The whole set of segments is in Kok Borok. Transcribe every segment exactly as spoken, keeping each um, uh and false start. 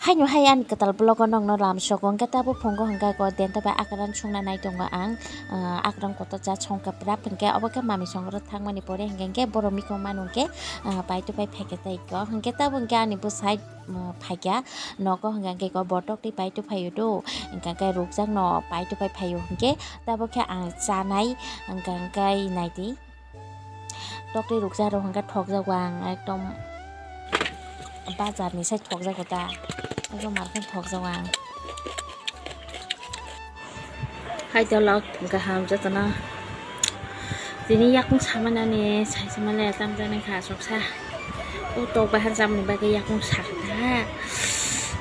Haino hai ani kwtal vlog o nokno lam sogo hwnkhe tabuk phungo hwnkhe ko denta bai akran songna nai tongo ang, ah, akran kotor cha songkha prap hwnkhe obo khe mami songrok thangmani pore hwnkhe hwnkhe borok mikong manu hwnkhe, ah, paito pai phaikhe tei ko hwnkhe tabuk hwnkhe ani bwsai, ah, phaikha nogo hwnkhe hwnkhe ko botok tei paito phaio do hwnkhe hwnkhe rukjak no paito pai phaio hwnkhe tabuk khe ang chanai hwnkhe hwnkhe naidi. Tokti rukjak rok hwnkhe thokjago ang ekdom bazar ni sai thokjago ta, ekdom markhe thokjago ang. Hai dolok kaham jotono tini yakung samanani sai samani tamjani kha soksa o tok bahar jamani bagwi yakung sakha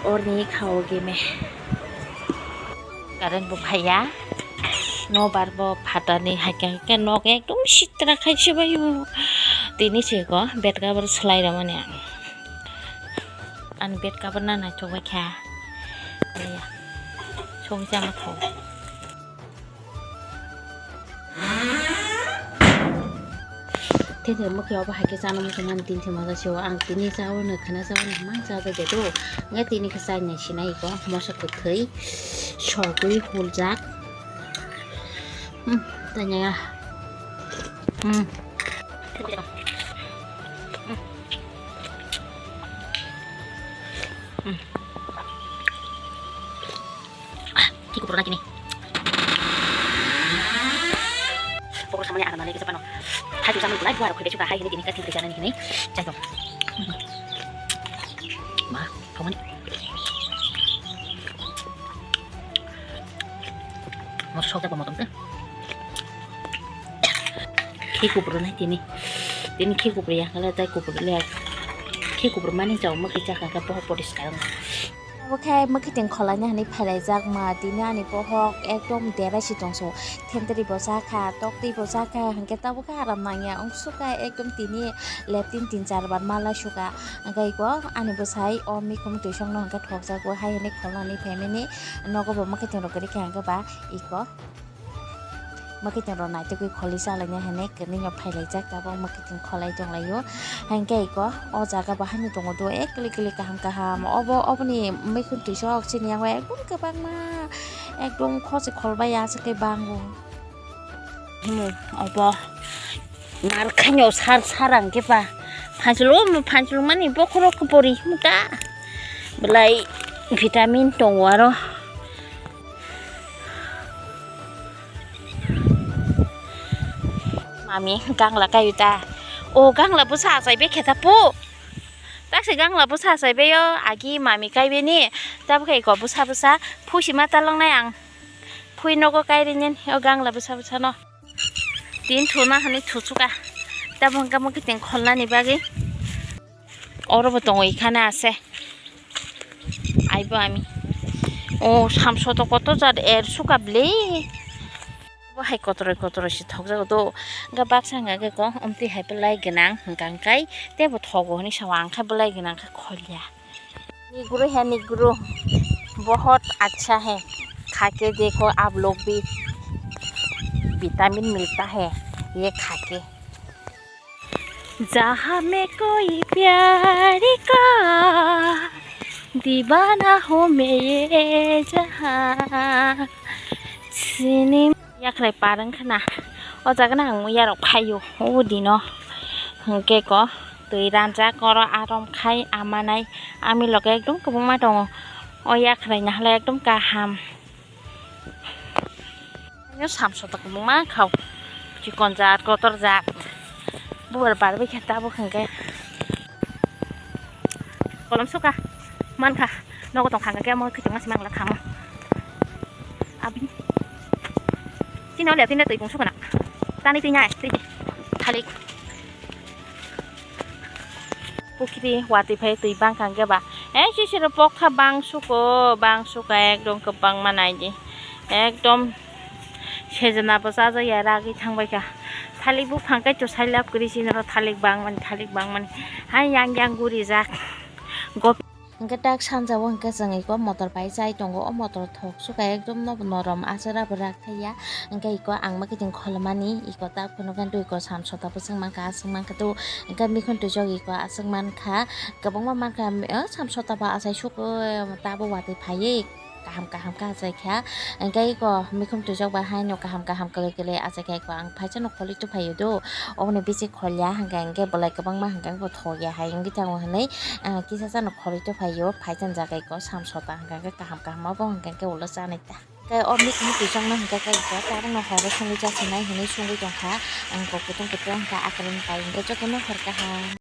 orni kha o gimi. Current bo phaiya. Nobar bo phatani haikhe haikhe nok ekdom sitra khai se bai o. Tini se ko bed cover swlai rwmani ang. Ani bed cover na naithok bai kha. Song chama thok. Tei tei mwkhwi obo hai khe chana muchungmani tin thwima jaga sio ang tini chaui no khwna chaui no mang cha jaga do. Nge tini khe chai nai sinai iko moso kwthwi sogwi huljak. Hmm, tanya. Hmm. Ki kupur na kini. Pokor samani aram nalai kisa pano. Thai tu samani kulai buar khoi besuka hai hini kini kathing kisa nani hini. Chai dong. Ma, thomani. Mo sok ta pamotong te. Ki kupur nai tini. Tini ki kupur ya kala tai kupur le. Ki kupur mani jao mo kicha kaka poho poriskar. Abo khe mwkhitwng khwlaina hinwi phailaijak ma, tini ani bohok ekdom dera si tongso, thentwrwi bo cha kha, toktwi bo cha kha, hinkhe tabukhe aram nangya wngsuka ekdom tini leptin tin char bar malai suka, hinkhe iko ani bwsai o mikhum twisongno hinkhe thokjago hai hinwi khwlani phaimani nogo bo mwkhitwng rok kwrwi kha hinkhe ba iko. Mwkhitwng rok naitugwi kholi chalaina hinwi kwrwino phailaijak tabuk mwkhitwng kholai tonglaio. Hinkhe iko o jaga bo haino tongo do, eh, kwlwi kwlwi kaham kaham. Obo, oboni mikhun twisok chini yango ekdom kwbangma, ekdom khorsi kholbai aswk khe bango. Himu obo narwkhaino sar sar ang khe ba phanchwlwi, phanchwlwi mani bokhorok kwpori himu ta belai vitamin tongo aro. Mami gangla kayu ta. O gangla bwsa achai be khe ta pu. Taksi gangla bwsa achai be yo agi mami kai be ni. Tabukhe iko bwsa bwsa phuisi ma talong nai ang. Phui nogo kai ri nini o gangla bwsa bwsa no. Tin thuna hwnwi thusuka. Tabuk hwnkhe mwkhitwng kholnani bagwi. Oro bo tongo ikhane ase. Aibo ami. O samso to koto jat er suka bwle. Bo hai kotoroi kotoroi se thokjago do. Ga baksa hwnka khe ko omtwi hai belai gwnang hwnka hwnkhe tebo thogo hwnwi sao ang khe belai gwnang khe kholia. Negro hai negro, bahut acha hai, kha ke dekho aap log bhi, vitamin milta hai ye kha ke. Jahan mein koi pyar ka deewana hoon main ye jahan. Sini. Yakhrai parwng khna. O jaga no ang yarok phaio. O dino. Hwnkhe ko twi ranjak oro arom khai amanai. Ami loge ekdom kwbangma tongo. O yakhrai nahalai ekdom kaham. Samso to kwbangma khao. Chikon jat, kotor jat. Bubar barbai khe tabuk hwnkhe. Kolom suka. Mankha. Nogo tong khangkhe mo khichingma se mangla khamo. Abi. Chini ole tini twi bung sukana. Tani twi nyai twi. Thalik. Pukhri watwi phai twi bang kha hwnkhe ba. Eh, sisiro pokha bang suko, bang suka ekdom kwbangma naidi. Ekdom sejana bo chajakya ragwi thangbaikha. Thalik buphang khe chwsai lab kwrwi sinoro thalik bangmani, thalik bangmani. Hai yang yang gurijak. Gop- Hwnkhe tak sanjao hwnkhe chwng iko motor bai chai tongo, o motor thok sukha ekdom no norom aswk rubber rak thaiya. Hwnkhe iko ang ma kiting kholmani iko tak phunukhe iko samsota bwswk mankha aswk mankha tu. Hwnkhe mikhun twijok iko aswk mankha, kwbangma mankha, eh, samsota ba achai suk, eh, tabuk watwi phaiwi kaham kaham khe achai kha. Hwnkhe iko mikhun twijok ba haino kaham kaham kwlwi kwlwi achai kha iko ang phaisa no kholwi tuphaio do. Oboni bisi kholya hwnkhe hwnkhe bolai kwbangma hwnkhe bo thokya hai wngwi thango hwnwi, ah, kisa chano kholwi tuphaio, phai chan jaga iko samsota hwnkhe kaham kaham obo hwnkhe ulo chanai ta. Tei o mik mik twijokno hwnkhe iko tabukno horo songwi chasinai hwnwi songwi tongkha. Ang kok kutung kutung hwnkhe akwrwng pai hwnkhe jotono hor kaham.